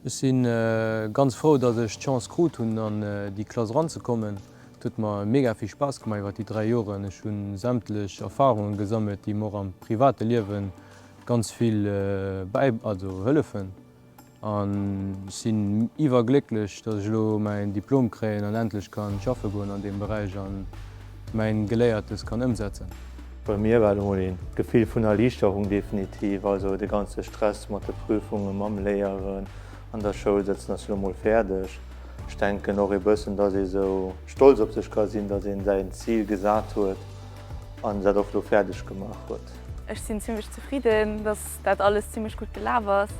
Ech si ganz frou, dass ech d'Chance krut hunn an déi Klass eranzekommen. Et huet mer mega vill Spaass gemaach iwwer déi 3 Joren. Ech hu sämtlech Erfarunge gesammelt, déi mer och am private Liewe ganz vill bäi, also hëllefen. An ech sinn iwwerglécklech, dass ech elo mäin Diplom kréien an endlech kann schaffe goen an deem Beräich an mäin Geléiertes kann ëmsetzen. Bei mir war et emol een Gefill vun Erliichterung definitiv. Also de ganze Stress mat de Prüfungen, mam Léieren, an der Schoul sëtzen ass elo mol fäerdeg. Ech denken och ee bëssen, dass ee sou stolz op sech ka sinn, dass een säin Zil gesat huet an dat och elo fäerdeg gemaach huet. Ech sinn zimmlech zefridden, dass dat alles zimmlech gutt gelaf ass.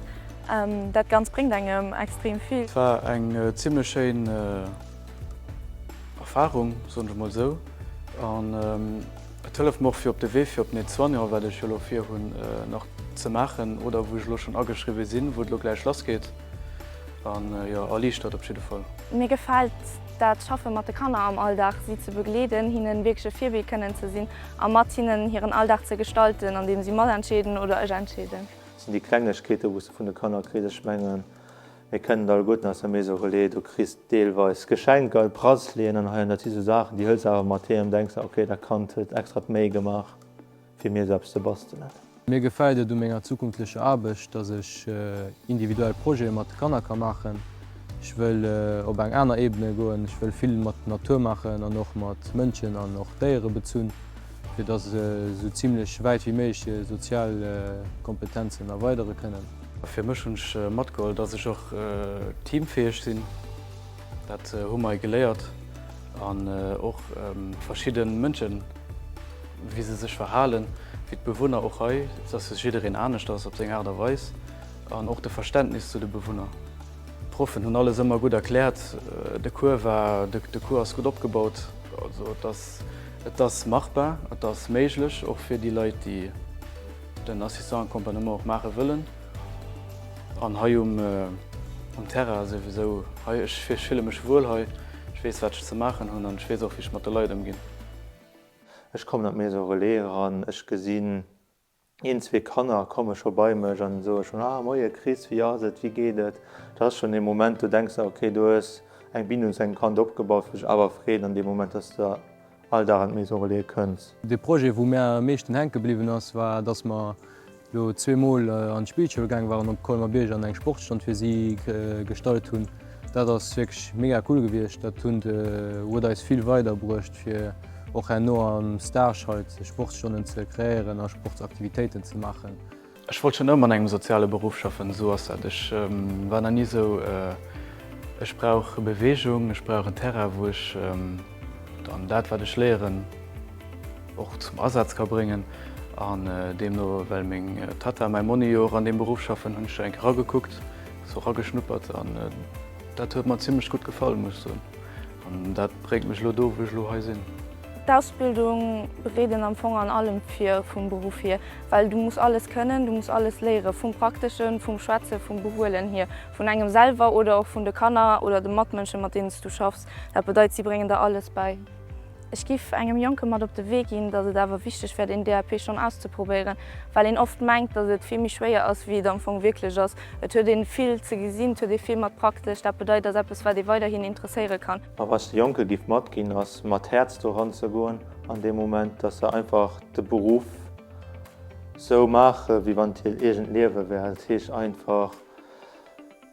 Dat Ganzt bréngt engem extrem vill. Et war eng zimmlech schéin Erfahrung, soen ech mol sou. An et hëlleft mer och fir op de Wee fir op den Aide-Soignant, wat ech jo elo virhunn nach ze maachen oder wou ech elo schonn ageschriwwe sinn, wou et elo gläich lass geet. An jo, erliichtert op jidde Fall. Mir gefält dat Schaffe mat de Kanner am Alldag, si ze begleeden, hinnen wierklech e Virbild kënnen ze sinn a mat hinnen hiren Alldag ze gestalten, an deem si matentscheeden oder ech entscheeden. Et sinn déi Klengegkeete wou s de vun de Kanner kriss. Ech mengen, Mir kennen et alleguerten aus der Maison Relais, do kriss deelweis Geschenker, Braceleten an hei an dat si sou Saachen, déi hëls de awer mat heem, denks der, ok, dat Kand huet extra d'Méi gemaach fir mir esou eppes ze bastelen. Mir gefält et u menger zukünftlecher Aarbecht, dass ech individuell Projete mat de Kanner ka maachen. Ech wëll op eng aner Ebene goen, ech wëll vill mat Natur maachen an och mat Mënschen an och Déiere bezunn, fir dass se esou zimlech wäit wéi méiglech hir sozial Kompetenzen erweidere kënnen. Fir mech hunn ech matgeholl, dass ech och teamfäeg sinn, dat hu mer geléiert, an och verschidde Mënschen, wéi se sech verhalen, wéi d'Bewunner och hei, dass jiddereen anescht ass op seng Aart a Weis an och de Verständnis zu de Bewunner. D'Proffen hunn alles ëmmer gutt erkläert, de Cours war, de Cours ass gutt opgebaut, also et ass, et ass machbar, et ass méiglech, och fir déi Leit, déi den Assistant Accompagnement och maache wëllen an hei um um Terrain souwisou hei, ech fille mech wuel hei, ech weess wat ech ze maachen hunn an ech weess och wéi ech mat de Leit ëmginn. Ech kommen an d'Maison Relais eran, ech gesinn een, zwee Kanner komme scho bei mech an soe schonn, ah moie Chris, wéi ass et, wéi geet et? Dat ass schonn ee Moment, do denks de, okay, do hues eng Bindung zu engem Kand opgebaut, wou sech awer freet an deem Moment, dass de all Dag an d'Maison Relais kënns. De Projet wou mär am meeschten hänke bliwwen ass, war dass mer lo zweemol an d'Spillschoul gaang waren op Colmer-Bierg an eng Sportsstonn fir si gestallt hunn. Dat ass wierklech mega cool gewiescht. Dat hunn huet eis vill weider bruecht fir och herno am Stage halt Sportsstonnen ze kreéieren a Sportsaktivitéiten ze maachen. Ech wollt schon ëmmer an engem soziale Beruff schaffen, esou ass dat. Ech war nach ni esou, ech brauch Beweegung, ech brauch en Terrain, wou ech dann dat, wat ech léieren, och zum Asaz ka bréngen. An deemno, well meng Tatta a mäi Monni jo och an deem Beruff schaffen, hunn ech do eng Kéier eragekuckt, sou erageschnuppert an dat huet mer zimmlech gutt gefall, muss ech soen. An dat bréngt mech elo do, wou ech elo hei sinn. D'Ausbildung bereet een am Fong an allem vir vum Beruff hier, well du muss alles kënnen, du muss alles léieren, vum Prakteschen, vum Schwätzen, vum Behuelen hier, vun engem selwer oder och vun de Kanner oder de Matmënschen, mat deenen s du schaffs. Dat bedeit, si bréngen der alles bäi. Ech giff engem Jonke mat op de Wee ginn, datt et awer wichteg wär, den DAP schonn auszeprobéieren, well een oft mengt, datt et vill méi schwéier ass, wéi et am Fong wierklech ass. Et huet een vill ze gesinn, et huet ee vill mat praktesch. Dat bedeit, ass eppes, wat ee weiderhin interesséiere kann. A wat ech de Jonke giff matginn, ass mat Häerz doran ze goen an deem Moment, dass se einfach de Beruff sou maache wéi wann et hiert eegent Liewe wär. Dat heescht einfach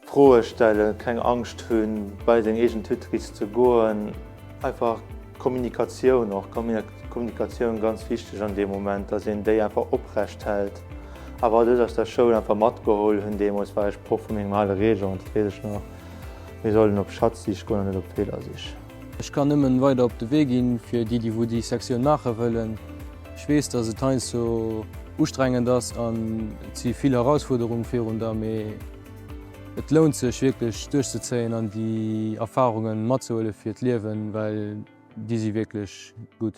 Froe stellen, keng Angscht hunn, bei seng eegen Tutrice ze goen, einfach Kommunikatioun och, Kommunikatioun ganz wichteg an deem Moment, dass een déi einfach oprecht hält. A wat ech aus der Schoul einfach matgeholl hunn deemools, war ech Proff vu mengem ale Régent, dat weess ech nach, mir sollen op Schatzsich goen an net op Feelersich. Ech kann nëmmen weider op de Wee ginn fir déi, déi wou déi Sektioun maache wëllen. Ech weess, dass et heiansdo ustrengend ass an et si vill Herausfuerderungen virun der, mee et lount sech wierklech duerchzezéien an déi Erfahrungen matzehuele fir d'Liewen, well déi si wierklech gutt.